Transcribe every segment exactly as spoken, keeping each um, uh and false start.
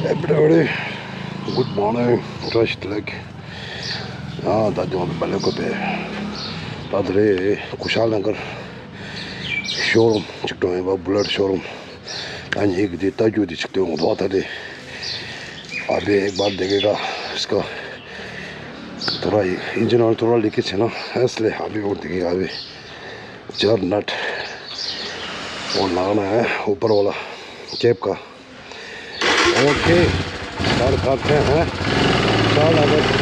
Everybody, good morning. བཀྲ་ཤིས་བདེ་ལེགས། ཡང་ད་དུང་བལ་ཡུལ་ཁ་པའི་ད་དེ་རེད། གུ་ཤ་ལང་ཀར་ཤོ་རུམ་ཅིག་འགྲོ་ཡིན་པ། བུ་ལེཊ་ཤོ་རུམ། ད་ཉིད་ཀྱི་དེ་ལྟ་རྒྱུ་དེ་ཅིག་སྟོན་འོང་དོ། ད་དེ་ཨ་བེ་ཨེག་བར་དེ་གེ་ག་སྐ་ཐོ་ར་ཡིག་ཨིན་ཇི་ནང་ཐོ་ར་ལི་ཀི་ཆེ་ན་ཨེ་སི་ལེ་ཨ་བེ་འོ་དེ་གེ་ག་ཨ་བེ་ཇར་ནཊ་འོ་ལག་ན་ཨུ་པར་ཝ་ལ་ཀེབ་ཀ། ཨོ་ཁེ། ད་ཁ་ཁེ་ཧ། ཅ་ལ་གོ།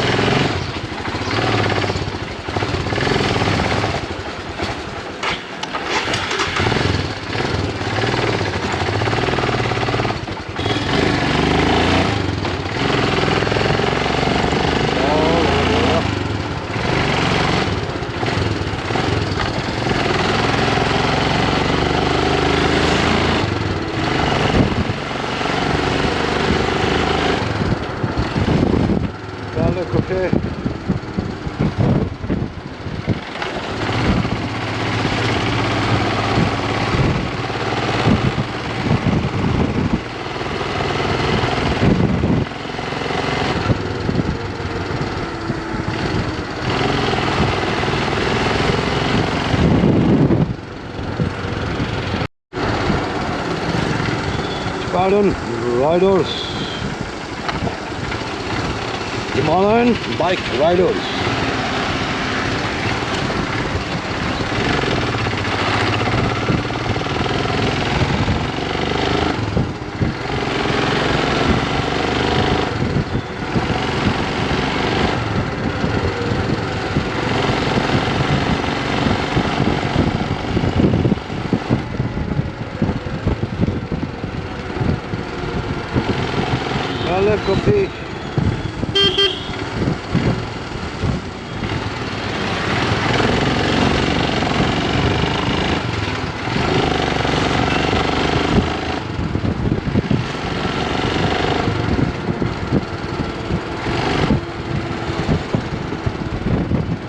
Pardon, riders. Himalayan bike riders. Helicopter.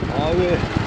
Highway.